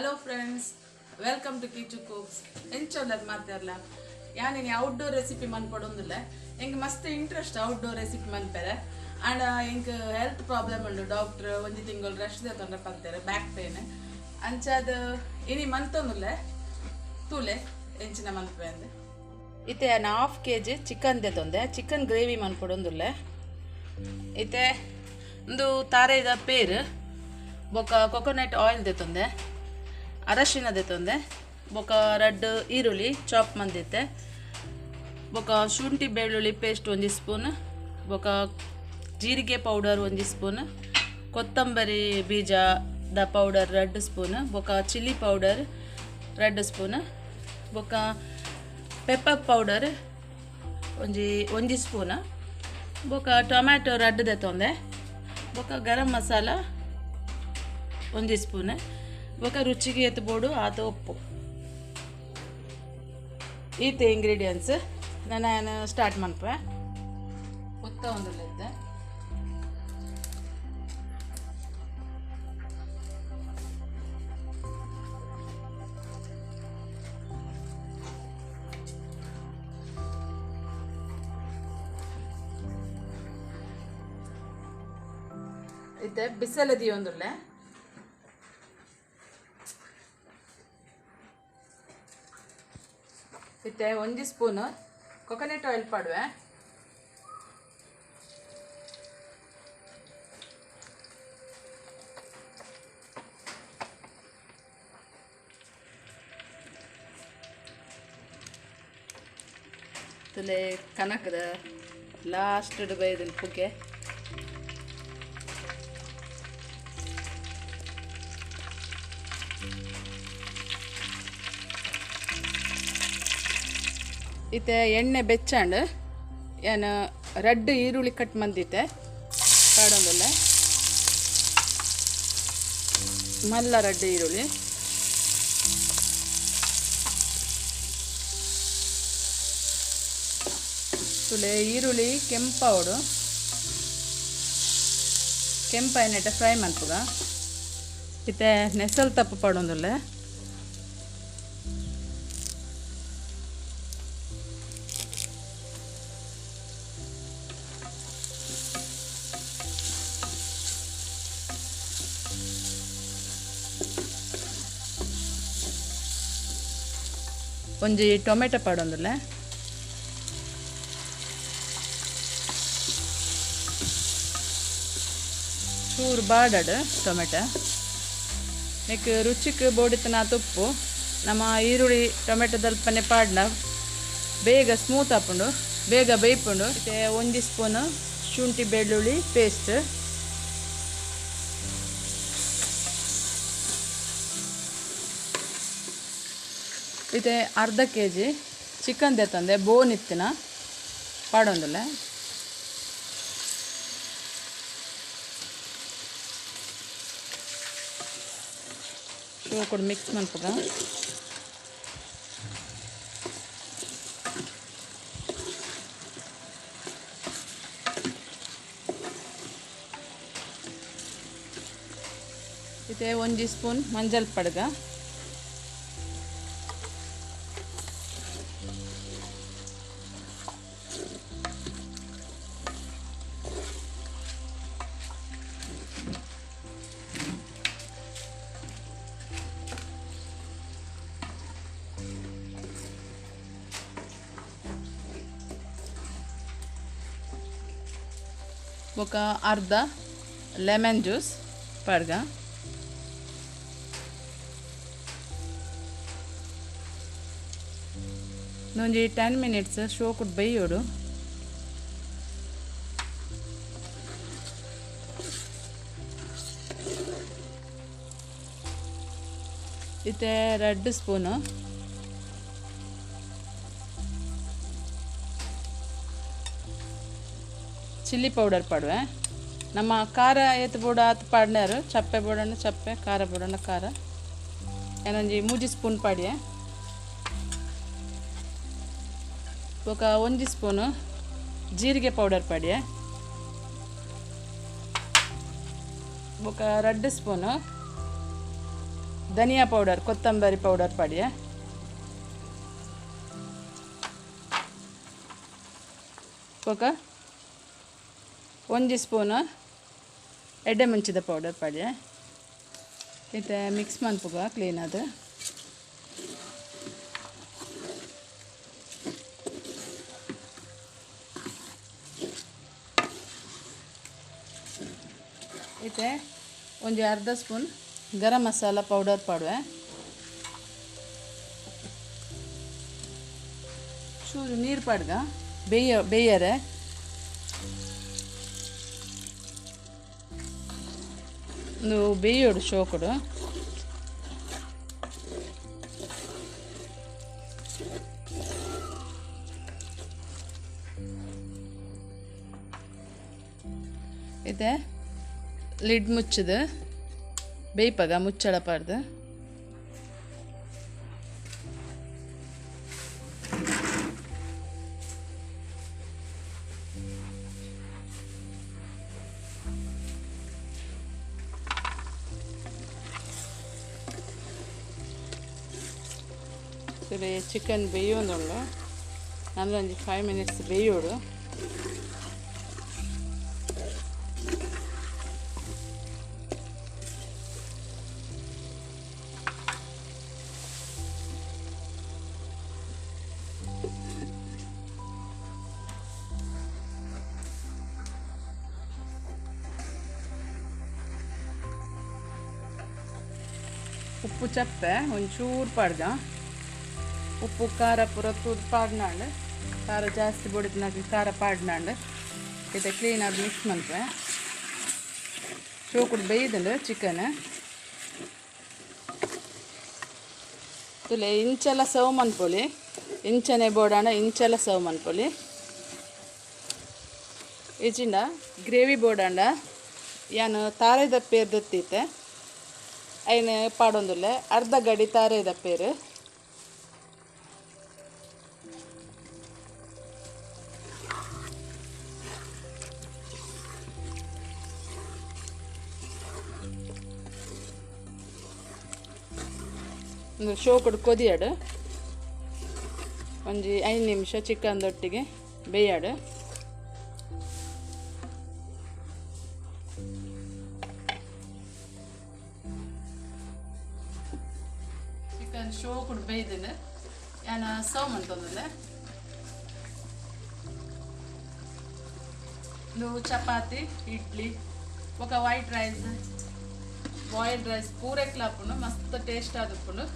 Hello friends, welcome to Kichu cooks. ಎಂಚೊಲ್ಲರ್ ಮಾತಾರ್ಲ ಯಾನಿನಿ ಔಟ್ಡೋರ್ ರೆಸಿಪಿ ಮನ್ಪೊಡೊಂದುಲ್ಲೆ. ಎಂಕ್ ಮಸ್ತ್ ಇಂಟ್ರೆಸ್ಟ್ ಔಟ್ಡೋರ್ ರೆಸಿಪಿ ಮನ್ಪೆರೆ. ಆಂಡ ಎಂಕ್ ಹೆಲ್ತ್ ಪ್ರಾಬ್ಲಮ್ ಉಂಡು, ಡಾಕ್ಟರ್ ಒಂಜಿ ತಿಂಗಳು ರೆಸ್ಟ್ ದೆತೊಂಡ ಪಂತೆರ್, ಬ್ಯಾಕ್ ಪೇನ್. ಅಂಚಾದ್ ಇನಿ ಮನ್ತೊಂದುಲ್ಲೆ, ತೂಲೆ ಎಂಚಿನ ಮನ್ಪುವೆ ಅಂದ್. ಇತ್ತೆ ಯಾನ್ ಹಾಫ್ ಕೆ ಜಿ ಚಿಕನ್ ದೆತೊಂದೆ, ಚಿಕನ್ ಗ್ರೇವಿ ಮನ್ಪೊಡೊಂದುಲ್ಲೆ. ಇತ್ತೆ ಉಂದು ತಾರೆದ ಪೇರ್ ಬೊಕ ಕೊಕೊನಟ್ ಆಯಿಲ್ ದೆತೊಂದೆ, ಅರಶಿನ ದೆತೊಂದೆ, ಬೊಕ ರಡ್ಡ್ ಈರುಳ್ಳಿ ಚಾಪ್ ಮಂದಿತ್ತೆ, ಬೊಕ ಶುಂಠಿ ಬೆಳ್ಳುಳ್ಳಿ ಪೇಸ್ಟ್ ಒಂಜಿ ಸ್ಪೂನ್, ಬೊಕ ಜೀರಿಗೆ ಪೌಡರ್ ಒಂಜಿ ಸ್ಪೂನ್, ಕೊತ್ತಂಬರಿ ಬೀಜ the powder 2 spoon, ಬೊಕ ಚಿಲ್ಲಿ ಪೌಡರ್ 2 ಸ್ಪೂನ್, ಬೊಕ ಪೆಪ್ಪರ್ ಪೌಡರ್ ಒಂಜಿ ಒಂಜಿ ಸ್ಪೂನ್, ಬೊಕ ಟೊಮ್ಯಾಟೊ 2 ದೆತೊಂದೆ, ಬೊಕ ಗರಂ ಮಸಾಲ ಒಂಜಿ ಸ್ಪೂನ್, ಬೊಕ ರುಚಿಗೆ ಏತ್ ಬೋಡು ಆತ ಉಪ್ಪು. ಈತೆ ಇಂಗ್ರೀಡಿಯೆಂಟ್ಸ್ ನಾನು ಸ್ಟಾರ್ಟ್ ಮನ್ಪುವೆ. ಉತ್ತ ಒಂದುಲ್ಲೆತ್ತೆ ಇತ್ತೆ ಬಿಸಲೆ ದಿಯೊಂದುಲ್ಲೆ. ಇತ್ತೆ ಒಂಜಿ ಸ್ಪೂನ್ ಕೊಕೊನಟ್ ಆಯಿಲ್ ಪಾಡುವೆ. ತುಲೆ ಕನಕದ ಲಾಸ್ಟ್ ಬೈದಿನ ಪುಗೆ. ಇತ್ತೆ ಎಣ್ಣೆ ಬೆಚ್ಚಾಂಡ್ ಯಾನ್ ರಡ್ಡ್ ಈರುಳ್ಳಿ ಕಟ್ ಮಂದಿತ್ತೆ ಪಾಡೊಂದುಲ್ಲೆ. ಮಲ್ಲ ರಡ್ಡ್ ಈರುಳ್ಳಿ. ತುಲೆ ಈರುಳ್ಳಿ ಕೆಂಪಾವಡು, ಕೆಂಪಾಯಿನೆಟ್ಟ ಫ್ರೈ ಮನ್ಪುಗ. ಇತ್ತೆ ನೆಸಲ್ ತಪ್ಪು ಪಾಡೊಂದುಲ್ಲೆ. ಒಂಜಿ ಟೊಮೆಟೊ ಪಾಡೊಂದುಲ್ಲೆ. ಚೂರು ಬಾಡಡ್ ಟೊಮೆಟೊ. ನೆಕ್ ರುಚಿಕ್ ಬೋಡಿತನ ತುಪ್ಪು. ನಮ್ಮ ಈರುಳ್ಳಿ ಟೊಮೆಟೊ ದಲ್ಪನೆ ಪಾಡ್ನ ಬೇಗ ಸ್ಮೂತ್ ಆಪುಂಡು, ಬೇಗ ಬೇಯ್ಪುಂಡು. ಇತ್ತೆ ಒಂಜಿ ಸ್ಪೂನ್ ಶುಂಠಿ ಬೆಳ್ಳುಳ್ಳಿ ಪೇಸ್ಟ್, ಇತ್ತೆ ಅರ್ಧ ಕೆ ಜಿ ಚಿಕನ್ ದೆತ್ತಂದೆ ಬೋನ್ ಇತ್ತಿನ ಪಾಡೊಂದುಲ್ಲೆ. ಶೋಕುಡು ಮಿಕ್ಸ್ ಮನ್ಪುಗ. ಇತ್ತೆ ಒಂಜಿ ಸ್ಪೂನ್ ಮಂಜಲ್ ಪಡ್ಗ, ಬೊಕ ಅರ್ಧ ಲೆಮನ್ ಜ್ಯೂಸ್ ಪಾಡ್ಗ. ಒಂಜಿ 10 ಮಿನಿಟ್ಸ್ ಶೋಕುಡು ಬೇಯೋಡು. ಇತ್ತೆ 2 ಸ್ಪೂನು ಚಿಲ್ಲಿ ಪೌಡರ್ ಪಾಡುವೆ. ನಮ್ಮ ಖಾರ ಏತ್ ಬೋಡು ಆತ್ ಪಾಡ್ನಾರು, ಚಪ್ಪೆ ಬೋಡಣ್ಣ ಚಪ್ಪೆ, ಖಾರ ಬೋಡಣ್ಣ ಖಾರ. ಏನೊಂಜಿ 3 ಸ್ಪೂನ್ ಪಾಡಿಯೆ. ಬೊಕ ಒಂಜಿ ಸ್ಪೂನು ಜೀರಿಗೆ ಪೌಡರ್ ಪಾಡಿಯೆ. ಬೊಕ 2 ಸ್ಪೂನು ಧನಿಯಾ ಪೌಡರ್ ಕೊತ್ತಂಬರಿ ಪೌಡರ್ ಪಾಡಿಯ ಬೊಕ 1 ಸ್ಪೂನ್ ಎಡ್ಡೆ ಮುಂಚಿದ ಪೌಡರ್ ಪಾಡಿಯ ಇತ್ತೆ ಮಿಕ್ಸ್ ಮನ್ಪುಗ ಕ್ಲೀನ್ ಅದು ಇತ್ತೆ ಒಂಜಿ ಅರ್ಧ ಸ್ಪೂನ್ ಗರಂ ಮಸಾಲ ಪೌಡರ್ ಪಾಡುವೆ ಚೂರು ನೀರು ಪಾಡ್ಗ ಬೇಯರೆ ಒಂದು ಬೇಯೋಡು ಶೋಕುಡು ಇದೆ ಲಿಡ್ ಮುಚ್ಚದು ಬೇಯ್ಪಾಗ ಮುಚ್ಚಳಪಾರ್ದು ಸರಿ ಚಿಕನ್ ಬೇಯೋದುಂಡು ನನ್ನೊಂದು 5 ಮಿನಿಟ್ಸ್ ಬೇಯೋಡು ಉಪ್ಪು ಚಪ್ಪೆ ಒಂಚೂರು ಪಾಡ್ದ ಉಪ್ಪು ಖಾರ ಪೂರ ತೂದು ಪಾಡ್ನಾಂಡು ಖಾರ ಜಾಸ್ತಿ ಬೊಡಿದ್ನಾಗ ಖಾರ ಪಾಡ್ನಾಂಡು ಇದು ಕ್ಲೀನಾಗಿ ಮಿಕ್ಸ್ ಮನ್ಪೆ ಚೋಕುಡು ಬೇಯ್ದಂಡು ಚಿಕನ್ ತುಲೆ ಇಂಚೆಲ್ಲ ಸರ್ವ್ ಮನ್ಪೊಲಿ ಇಂಚನೆ ಬೋಡಾಣ ಇಂಚೆಲ್ಲ ಸರ್ವ್ ಮನ್ಪೊಲಿ ಇಜಿಂಡ ಗ್ರೇವಿ ಬೋಡಾಂಡ ಯಾನು ತಾರೆದ ಪೇರ್ ದತ್ತೀತೆ ಐನ ಪಾಡೊಂದುಲ್ಲೆ ಅರ್ಧ ಗಡಿ ತಾರೆದ ಪೇರು ಒಂದು ಶೋಕುಡು ಕೊದಿಯಾಡು ಒಂಜಿ 5 ನಿಮಿಷ ಚಿಕನ್ ದೊಟ್ಟಿಗೆ ಬೇಯಾಡು ಚಿಕನ್ ಶೋಕುಡು ಬೇಯ್ದಿನ ಯಾನ ಸರ್ವ್ ಮಂತೊಂದುಲ್ಲೆ ಇದು ಚಪಾತಿ ಇಡ್ಲಿ ఒక వైట్ రైಸ್ ಬಾಯ್ಲ್ಡ್ ರೈಸ್ ಪೂರೆಕ್ಲ ಆಪುಂಡು ಮಸ್ತ್ ಟೇಸ್ಟ್ ಆದುಪ್ಪುಂಡು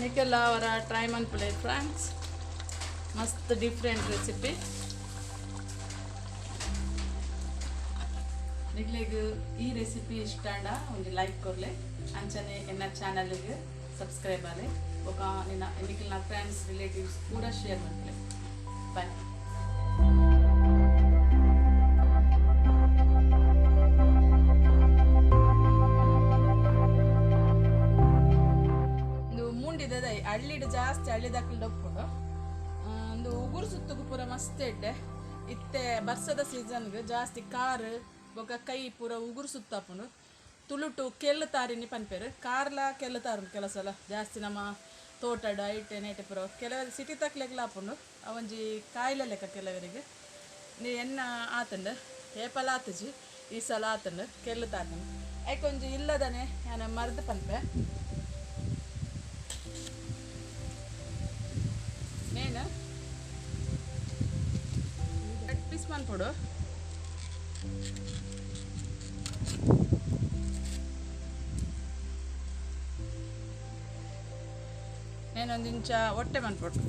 ನಿಕ್ಕೆಲ್ಲ ಅವರ ಟ್ರೈ ಮನ್ಪುಲೆ ಫ್ರೆಂಡ್ಸ್ ಮಸ್ತ್ ಡಿಫ್ರೆಂಟ್ ರೆಸಿಪಿ ನಿಕ್ಲೆಗ್ ಈ ರೆಸಿಪಿ ಇಷ್ಟ ಆಂಡ ಒಂಜಿ ಲೈಕ್ ಕೊರ್ಲೆ ಅಂಚನೆ ಎನ್ನ ಚಾನಲ್ಗೆ ಸಬ್ಸ್ಕ್ರೈಬ್ ಆಲೆ ಬೊಕ ನಿನ್ನ ನಿಕ್ಲೆನ ಫ್ರೆಂಡ್ಸ್ ರಿಲೇಟಿವ್ಸ್ ಪೂರ ಶೇರ್ ಮನ್ಪುಲೆ. ಬಾಯ್. ಅಳ್ಳಿಡು ಜಾಸ್ತಿ ಅಳ್ಳಿದಾಕಲು ಡೊಪ್ಪುಂಡು ಒಂದು ಉಗುರು ಸುತ್ತುಗು ಪೂರ ಮಸ್ತ್ ಎಡ್ಡೆ ಇತ್ತೆ ಬರ್ಸದ ಸೀಸನ್ಗೆ ಜಾಸ್ತಿ ಕಾರ್ ಬೊಕ ಕೈ ಪೂರ ಉಗುರು ಸುತ್ತಾಪುಂಡು ತುಳುಟು ಕೆಲ್ಲು ತಾರಿನಿ ಪನ್ಪೇರು ಕಾರ್ಲ ಕೆಲ್ಲು ತಾರು ಕೆಲವು ಸಲ ಜಾಸ್ತಿ ನಮ್ಮ ತೋಟಡ್ ಐಟೆ ನೇಟೆ ಪೂರ ಕೆಲವರು ಸಿಟಿ ತಕ್ಲೆಗ್ಲ ಆಪುಂಡು ಅವೊಂಜಿ ಕಾಯಿಲೆ ಲೆಕ್ಕ ಕೆಲವರಿಗೆ ನೀ ಎನ್ನ ಆತಂಡು ಏಪಲ ಆತಜಿ ಈ ಸಲ ಆತಂಡು ಕೆಲ್ಲು ತಾತಂಡು ಐಕೊಂಜಿ ಇಲ್ಲದನೆ ಯಾನ ಮರ್ದು ಪನ್ಪೆ ನೇನು ಕಟ್ ಪೀಸ್ ಮನ್ಪೊಡು ನೇನೊಂದು ಇಂಚ ಒಟ್ಟೆ ಮನ್ಪೊಡು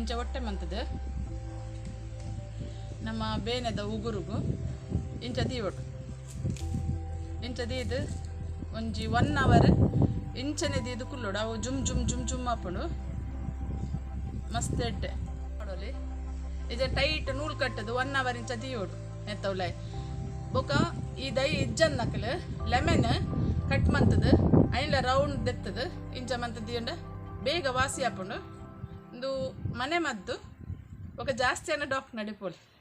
ಇಂಚ ಒಟ್ಟೆ ಮಂತದ ನಮ್ಮ ಬೇನೆದ ಉಗುರುಗು ಇಂಚ ದೀವೊಡು ಇಂಚ ದೀದು ಒಂಜಿ 1 ಅವರ್ ಇಂಚನೆ ದೀದು ಕುಲ್ಲೋಡು ಅವು ಜುಮ್ ಜುಮ್ ಜುಮ್ ಜುಮ್ ಆಪುಂಡು ಮಸ್ತ್ ಎಡ್ಡೆ ಮಾಡೋಲಿ ಇದು ಟೈಟ್ ನೂಲು ಕಟ್ಟದು 1 ಅವರ್ ಇಂಚ ದೀಯೋಡು ನೆತ್ತವ್ಲೆ ಬೊಕ ಈ ದೈ ಇಜ್ಜನ್ ನಕಲು ಲೆಮನ್ ಕಟ್ ಮಂತದು ಐನ್ಲ ರೌಂಡ್ ದೆತ್ತದು ಇಂಚ ಮಂತದ ದೀಯಂಡ ಬೇಗ ವಾಸಿ ಆಪುಂಡು. ಇಂದು ಮನೆ ಮದ್ದು. ಬೊಕ ಜಾಸ್ತಿ ಅನ್ನ ಡಾಕ್ಟರ್ ನಡಿಪೋಲಿ.